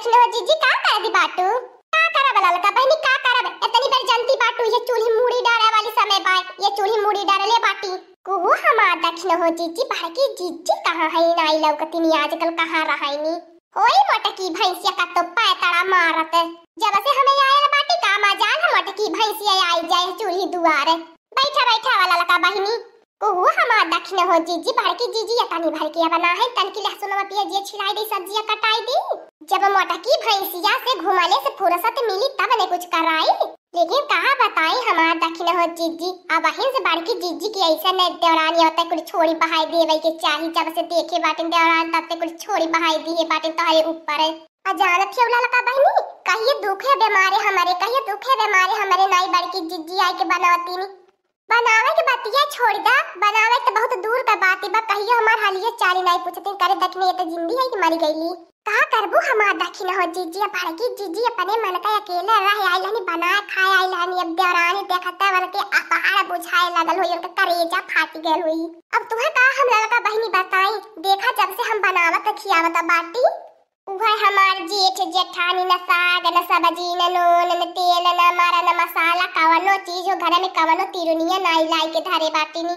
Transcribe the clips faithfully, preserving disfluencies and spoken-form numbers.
दखिनहो जीजी, का करत बाटू? का करब ललका बहिनी, का करब? एतनी बेर जनती बाटू, ये चूल्ही मूड़ी डारे वाली समय बा, ये चूल्ही मूड़ी डारे ले बाटी। कुहू हमार दखिनहो जीजी, बड़की जीजी कहाँ है? नाई लौकतिनी आजकल, कहाँ रहैनी? होई मोटकी भैंसिया का तो पैतड़ा मारत। जब से हमें आयल बाटी का मजाल है मोटकी भैंसिया आई जाए चूल्ही दुआरे। बैठा बैठा वाला ललका बहिनी। कुहू हमार दखिनहो जीजी, बड़की जीजी एतनी भर के बनाए, तनकी लहसुनवा पियाजिया छिलाई दी, सब्जिया कटाई दी। जब मोटकी भैंसिया से घुमले से फुर्सत मिली तब ने कुछ कराई। लेकिन कहा बताई हमार दखिनहो जीजी, अबहिन से बड़की जीजी की ऐसा ने देवरानी होता कुल छोड़ी बहाई देवे के चाही। जब से देखे बाटिन देवरान तब से कुल छोड़ी बहाई दिए बाटिन तोहरे ऊपर। आ जानत हियौ ललका बहिनी, कहिए दुखे बेमारे हमरे, कहिए दुखे बेमारे हमरे नाई बड़की जीजी आई के बनावतीनी। बनावे के बतिया छोड़ दा, बनावे त बहुत दूर का बात बा। कहियो हमार हालिया चाली नाई पूछतिन, करे दखिनहो ये त जिंदी है कि मरी गईली। का करबू हमार दखिनहो जीजी, बड़की जीजी अपने मन का अकेले रह आइल हनी, बनाए खाए आइल हनी। अब देवरानी देखते वन के अपार बुझाए लगल होई, उनका करेजा फाट गयल होई। अब तुहे का हम ललका बहिनी बताई, देखा जब से हम बनावत खियावत बाटी, उहे हमार जेठ जेठानी न साग, न सब्जी, न नून, न तेल, न मर, न मसाला, कवनो चीज हो घर में कवनो तिरुनिया नाई लाई के धरे बाटिनी।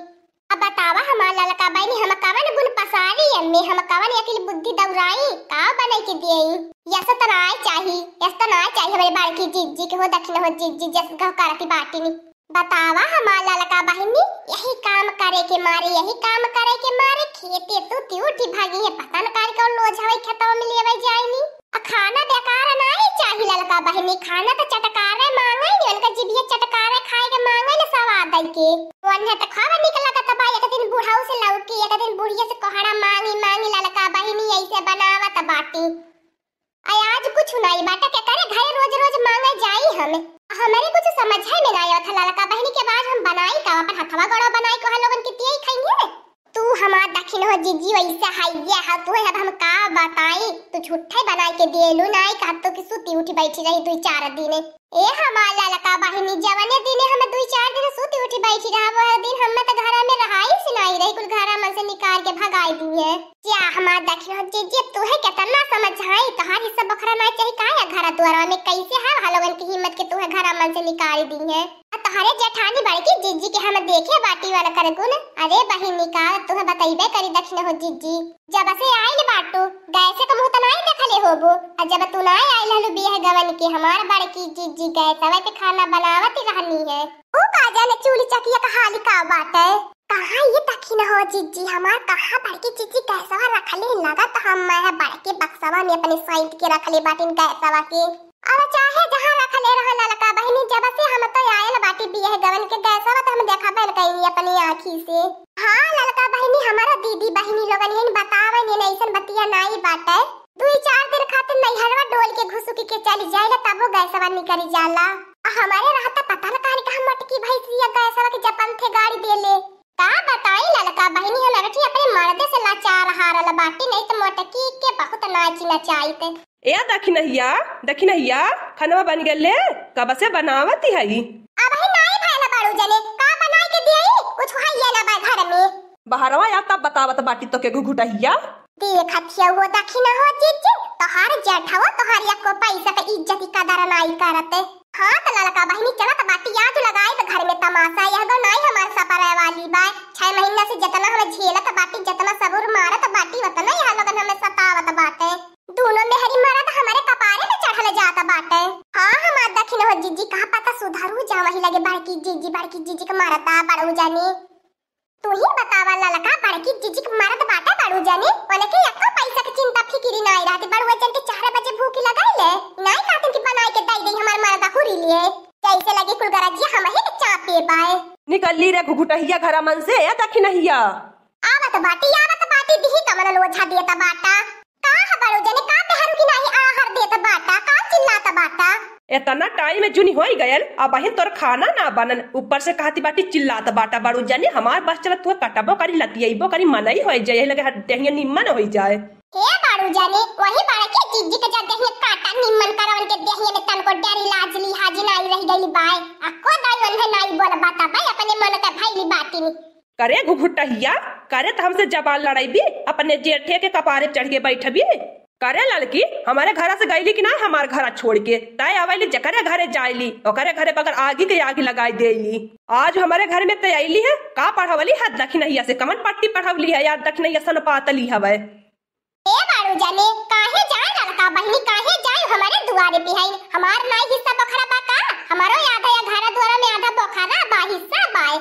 अब बतावा हमार ललका बहिनी, हम कवन गुण पसारी एम्मे, हम कवन अकिल बुद्धि दौराई, का बनाई के दियई? यस त नाय चाही, यस त नाय चाही हमरे बड़की जीजी के हो दखिनहो जीजी, जस गह करती बाटिनी। बतावा हमार ललका बहिनी, यही काम करे के मारे, यही काम करे के मारे खेते तू तिउठी भागी है, पता न कारी कौन लोझावे खेतवा में लेवे जाइनी। आ खाना बेकार नाई चाही ललका बहिनी, खाना त चटकारे मांगे नी, उनका जिभिया चटकारे खाए के मांगे ले सवाद दई के। ओन्हे त खावा निक लगत बा, एक दिन बुढ़ऊ से लौकी, एक दिन बुढ़िया से कोहड़ा मांगी मांगी ललका बहिनी ऐसे बनावत बाटी। आ आज कुछ नाई बाटे, के करे घरे रोज रोज मांगे जाई हम। हमरे कुछ समझे में नाई आवत ललका बहिनी के, आज हम बनाई का, अपन हथवा गोड़वा बनाई को लोगन के दिए खाइए। तू हमार दखिनहो जीजी वैसे हइये हा, तू अब हम का बताई, तू झूठे बनाई के दिएलू नाई का, तो कि सुती उठी बैठी रही दुई चार दिन। ए हमार ललका बहिनी, जवने दिने हम दुई चार दिन सुती उठी बैठी रहब, वह दिन हम त घर में रहाई से नाई रही, कुल घर मन से निकाल के भगाई दिए। क्या हमार दखिनहो जीजी, अब तोहे केतना समझाई, तोहार हिस्सा बखरा ना चाही का या घर दुआरवा में, कैसे है वह लोगन की हिम्मत के तोहे घर मन से निकाल दी है? आ तोहरे जेठानी बड़की जीजी के हम देखे बाटी वाला कर गुण। अरे बहिनी का तोहे बतैबे करी दखिनहो जीजी, जब से आइल बाटू गैस के मुंह त नाई देखले होबो, आ जब तू नाई आइल हलू बियाह गवन के हमार बड़की जीजी गैसवा पे खाना बनावत रहनी है। ऊ का जाने चूल्ही चकिया का हाल का बाटे। कहाँ ये दखिनहो जीजी हमार, कहाँ बड़की जीजी गैसवा रखले, लगत हम मैं है बड़के बक्सवा में अपने साइंट के रखले बाटिन गैसवा के। अब चाहे जहाँ रखले रह ललका बहिनी, जब से हम तो आयल बाटी बियाह गवन के गैसवा तो हम देखबे न कइनी अपनी आँखी से। हाँ ललका बहिनी, हमारा दीदी बहिनी लोगन यही बतावे ने ऐसन बतिया नाई बाटे। दुई चार दिन खातिर नैहरवा डोल के घुसुक के चली जाइला, तबो गैसवा निकरी जाला। आ हमरे रहता पता न कहाँ कहाँ मोटकी भैंसिया गैसवा के जपन थे गाड़ी देले। का बताई ललका बहिनी, हम अगठी अपने मर्दे से लाचार हारल बाटी, नहीं तो मोटकी के बहुत नाची नचाइत। ए दखिनहिया, दखिनहिया, खनवा बन गेले? कब से बनावत हई? अबही नाई भइल बड़ू जने, का बनाई के दियई? कुछ हइये ना बा घर में। बहरवा या तब बतावत बाटी तो के घुघुटहिया। देखत हिया वो दखिनहो जीजी, तोहार जेठवा तोहार एको पैसा के इज्जत कदर नाई करते। हाँ त ललका बहिनी चलत बाटी, आज लगाइब घर में तमाशा, यह दो नाई हमार सपरे वाली बा। छह महीना से जितना हम झेलत बाटी, जितना सबुर मारत बाटी, उतना यह लोगन हमें सतावत बाटे। दोनों मेहरी मरद हमरे कपारे में चढ़ल जात बाटे। हाँ हमार दखिनहो जीजी, कहा पता सुधरू जा, वही लगे बड़की जीजी, बड़की जीजी के मरदा बड़ू जानी। तू ही बतावा ललका, बड़की जीजी के मरद बाटे बड़ू जने, उनके एको पैसा के चिंता फिकिरी नाई रहती। बड़ुआ जन के चार बजे भूख लगाई ले, नाई कहतिन कि बनाई के दई दे हमार मरदा हुरी लिए। जैसे लगे कुल गरजिया हम ही के चापे बाए। निकल ली रे घुघुटहिया घरा मन से, ए दखिनहिया। आवत बाटी, आवत बाटी, दिही कमन लोझा देत बाटा। का ह बड़ू जने, का मेहरू की नाही आहार देत बाटा, का चिल्लात बाटा? एतना टाइम में जुनी होई गयल, अबहिन तोर खाना ना बनन, ऊपर से कहती बाटी चिल्लात बाटा। बड़ू जने, हमार बस चलत हुआ कटबो करी, लतियइबो करी, मनई होई जाए, लगे हर देहिया निम्मन होई जाए। हे बड़ू जने, वही बड़के जीजी के जब देहिया काटा निम्मन करवन के देहिया में तनको डरी लाज लिहाजी नाई रह गइल बाय। अक्को दाई ओन्हे नाई बोल बाटा बाय, अपने मन के भइली बाटिनी। करे घुघुटहिया, करे त हमसे जबान लड़ाइबी, अपने जेठे के कपारे चढ़ के बैठबी। करे ललकी, हमरे घरा से गइली कि नाहीं हमार घरा छोड़ के? तय आवेली जकरे घरे जाइली, ओकरे घरे बगर आगी के आगी लगाइ देइली। आज हमरे घर में तय अइली है, का पढ़वली है दखिनहिया से, कवन पट्टी पढ़वली है यार, दखिनहिया सन पातली हवे। ए बारू जने, काहे जाए ललका बहिनी, काहे जाए हमरे दुआरे पे है? हमार नाई हिस्सा बखरा बा का? हमरो आधा या घरा दुआरा में आधा बखरा बा, हिस्सा बाय।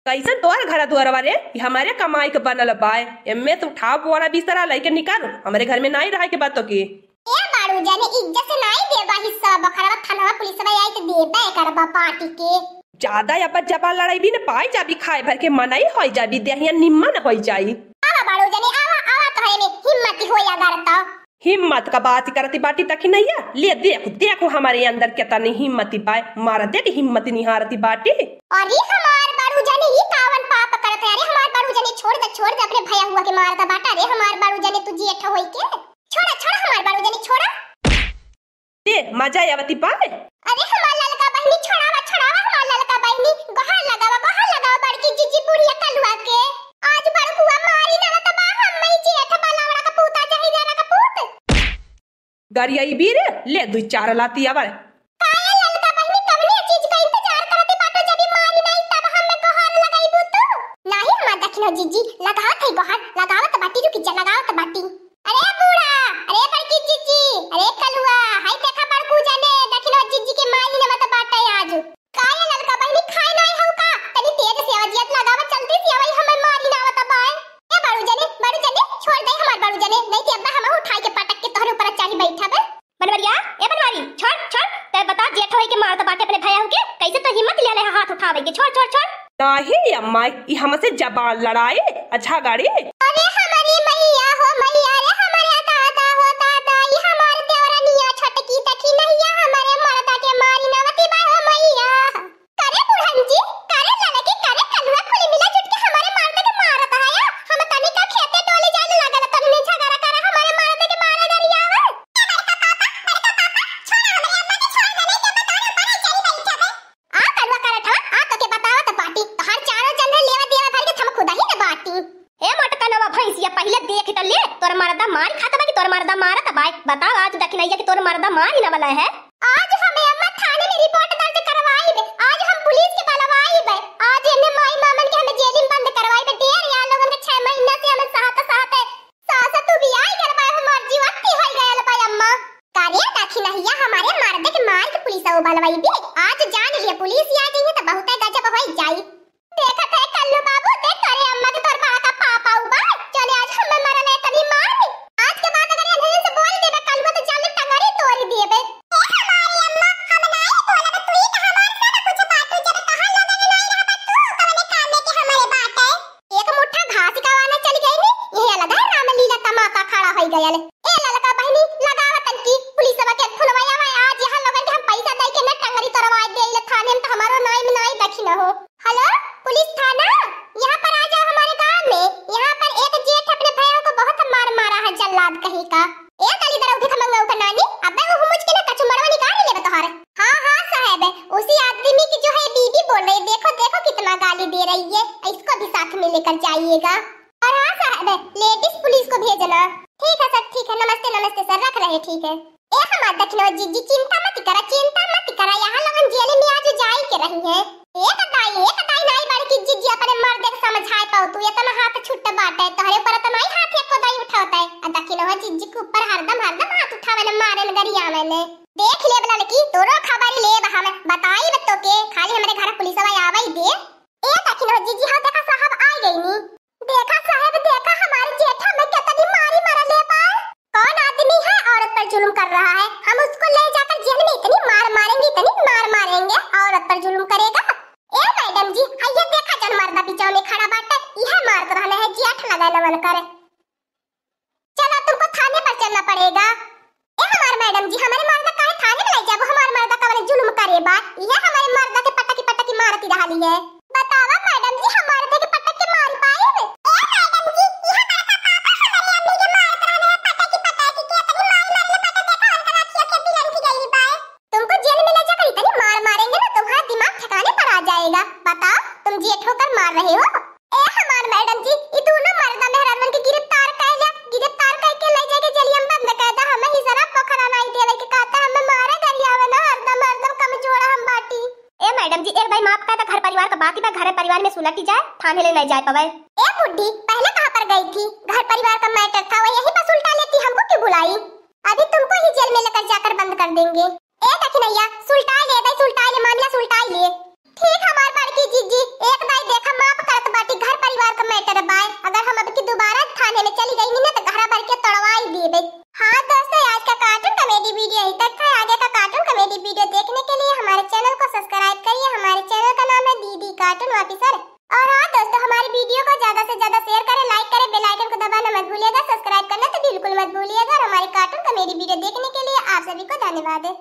कैसन तोहर घरा दुआरवा रे? ई हमरे कमाई के बनल बाय। एम्मे से उठाव बोरा बिस्तरा लइके निकल, हमरे घर में नाई रहे के बा तोके। ए बारू जने, इज्जत से नाई देबा हिस्सा बखरा, थनवा पुलिसवा आई त देबे करबा पार्टी के। ज्यादा अब जबान लड़ाई भी न पाई जाबी, खाए भर के मनई होई जाबी, देहिया निम्मन होई जाई। आवा बारू जने, आवा, आवा, तोहरे में हिम्मत होई अगर तो। हिम्मत का बात करती बाटी दखिनहिया, ले देखो, देखो हमरे अंदर केतनी हिम्मती बाय, मरदे के हिम्मत निहारती बाटी। अरे हमार बारू जने, ई कावन पाप करत है? अरे हमार बारू जने, छोड़ दे, छोड़ दे, अपने भैया हुआ के मारता बाटा। अरे हमार बारू जने, तू जेठ होई के, छोड़ा, छोड़ा हमार बारू जने, छोड़ा। दे, मजा आवती बाय। अरे हमार ललका बहिनी, छोड़ावा, छोड़ावा हमार ललका बहिनी, गोहार लगावा, गोहार लगावा बड़की जीजी बुढ़िया कलुआ के। आज बड़कुआ मारी ना त बा हम मई जेठ बलावड़ा का पूता चाहे जरा का पूत। गरियाई बीर, ले दुई चार लाती आवर। काहे ललका बहिनी, कवने चीज का इंतजार करती बाटो, जब ई मारी नाई तब हमें गोहार लगाईबू तू? नाही हमार दखिनो जीजी, लगावत है गोहार, लगावत बाटी, रुकी जा, लगावत बाटी। अरे बूढ़ा, अरे बड़की जीजी, अरे कलुआ, हाय देखा बड़कू जने, दखिनो जीजी के मारी ना मत बाटे आज। काहे ललका बहिनी, खाए नाई हऊ का? तनी तेज से आवाजियत लगावा, जल्दी से आवाई, हमें मारी ना आवत बाय। ए बारू जने, बारू जने, छोड़ दे हमार बारू जने, नहीं कि अब हम उठाई के पटक के तोहरे ऊपर चढ़ी बैठब। बनवरिया, ए बनवारी, छोड़, छोड़, ते बता जेठ होई के मारत बाटे अपने भैया के, कैसे तो हिम्मत लिया ले हाथ उठावे के, छोड़, छोड़, छोड़। नाही अम्मा, ई हमसे जबान लड़ाई, अच्छा गाड़ी। अरे हमारी मैया हो मैया रे, हमारे दादा हो दादा, ई हमार देवरनिया छोटकी दखिनहिया, हमारे मरदा के मारी नावती बा हो मैया। करे बुढ़न जी, करे ललकी, करे कलुआ, कुल मिला जुट के हमारे मरद के मारत है। हम तनी का खेते डोले जाए लागल, तनी झगड़ा करे, हमारे मरद के मारे डरियावे। ए बड़का पापा, बड़का पापा, छोड़ा हमरे अम्मा के, छोड़ दे, नहीं तो बताओ, बड़ा चढ़ी बैठा है। आ कलुआ करत हवा, आ तो के बतावा त बाटी, तोहार चारों जन है लेवा देवा भर के थम खुदा ही न बाटी। ए मोटकनवा भैंसिया, पहिले देख त ले, तोर मरदा मार खाता बा कि तोर मरदा मारत बाय? बताओ, आज दखिनहिया कि तोर मरदा मारी न वाला है। आज हमें अम्मा थाने में रिपोर्ट दर्ज करवाई बे, आज हम पुलिस के बुलवाई बे, आज इन्हें माई मामन के हमें जेल में बंद करवाई बे। डेर यार लोगन के छह महीना से हमें सहत सहत है। सास तू भी आई गल बा, हमार जीव अत्ती होई गयल बा अम्मा। करे दखिनहिया, हमारे मर्द के मार के पुलिस वो बुलवाई बे। आज जान लिए पुलिस आ जाइए तो बहुत गजब होई जाई। देखत है कल्लू बाबू, देख तोरे अम्मा के तोर बड़ा का पापा उबा। चले आज हमें मरले तनी मार। आज के बाद अगर इन्हें से बोल देबे कल्लू तो जान टंगरी तोड़ देबे। ए हमारी अम्मा, हम नाई बोलब, तू ही तो हमार सब कुछ बाटू, जब तोहर लोगन में नाई रहबा, तू कवने काम में के हमारे बाटे? एक मुट्ठा घास का वाला चल गई नी, यही अलग है रामलीला तमाशा खड़ा होई गयल। ए ललका बहिनी, लगावा तनकी पुलिसवा के फोनवा, आवा आज यहाँ लोगन के हम पैसा दे के न टंगरी तोड़वा दे ले थाने में, तो हमारो नाई में नाई दखी न हो। हेलो, पुलिस थाना, यहाँ पर आ जाओ हमारे गांव में। यहाँ पर एक जेठ अपने भैया को बहुत मार मारा है, जल्लाद कहीं का। ए दलिद्र उठे खमंगा उठे नानी, अबे वो मुझ के ना कचुमड़वा निकाल ले तोहर। हाँ, हाँ साहब, उसी आदमी की जो है बीबी बोल रही, देखो, देखो कितना गाली दे रही है, इसको भी साथ में लेकर जाइएगा। और हाँ साहब, लेडीज पुलिस को भेजना। ठीक है सर, ठीक है, नमस्ते, नमस्ते सर, रख रहे, ठीक है। ए हमार दखिनवा जीजी, चिंता मत करा, चिंता मत करा, यहाँ लोगन जेल में आज जाई के रही है। ए दाई, ए दाई, नाई बड़की जीजी अपने मर्दे के समझाए पाओ तू, इतना हाथ छुट्ट बाटे, तोहरे ऊपर इतना ही हाथ एको दाई उठावता है। आ दखिनवा जीजी के ऊपर हरदम, हरदम हाथ उठावे न, मारे न, गरियावे न। देख लेब ललकी, तोरो खबर लेब हम, बताइब तोके, खाली हमरे घर पुलिसवा आवई दे। ए दखिनवा जीजी, हाँ देखा साहब आ गई नी। देखा साहब, देखा हमारे जेठा में कितनी मारी मरले बा। कौन आदमी है औरत पर जुल्म कर रहा है, हम उसको ले जाकर जेल में इतनी मार मारेंगे, इतनी मार मारेंगे, औरत पर जुल्म करेगा। ए मैडम जी, हाँ ये देखा जन मर्दा बिचाव में खड़ा बाटे, यह मारत रहने है, जेठ लगा नमन करे। चलो तुमको थाने पर चलना पड़ेगा। ए हमार मैडम जी, हमारे मर्दा काहे थाने में ले जाबो? हमार मर्दा कवने जुल्म करे बा? यह हमारे मर्दा के पटकी पटकी मारती रहली है। बतावा मैडम जी, हमारे दे के पटक के मार पाए? ए मैडम जी, यह बड़का पापा हमारे अम्मी के मारत रहने हैं, पटकी पटकी के इतनी मार मारले बाटे, देखो उनका अखिया के तिलंठी गई बा। तुमको जेल में ले जाकर इतनी मार मारेंगे ना, तुम्हारा दिमाग ठिकाने पर आ जाएगा। बताओ, तुम जेठ होकर मार रहे हो? ए हमार मैडम जी, ई दोनों मर्दा मेहरारुन के गिरफ्तार कर लिया, गिरफ्तार करके ले जाके जेलिया में बंद बात ही बा घर परिवार में सुलट जाए, थाने ले नहीं जाए पावे। ए बुड्ढी, पहले कहाँ पर गई थी? घर परिवार का मैटर था, वो यहीं पर सुलटा लेती, हमको क्यों बुलाई? अभी तुमको ही जेल में लेकर जाकर बंद कर देंगे। ए दखिनैया, सुलटाई ले दाई, सुलटाई ले, मामला सुलटाई ले। ठीक हमार बड़की जीजी, एक दाई देखा माफ करत बाटी, घर परिवार का मैटर बाय। अगर हम अब की दोबारा थाने में चली गई ना तो घरा भर के तोड़वाई देबे। हाँ दोस्तों, आज का कार्टून कॉमेडी वीडियो यहीं तक था। आगे का कार्टून कॉमेडी वीडियो देखने के लिए हमारे चैनल को सब्सक्राइब करिए। हमारे चैनल का नाम है दीदी कार्टून ऑफिसर। और हाँ दोस्तों, हमारी वीडियो को ज्यादा से ज्यादा शेयर करें, लाइक करें, बेल आइकन को दबाना मत भूलिएगा, सब्सक्राइब करना तो बिल्कुल मत भूलिएगा। और हमारी कार्टून कॉमेडी वीडियो देखने के लिए आप सभी को धन्यवाद है।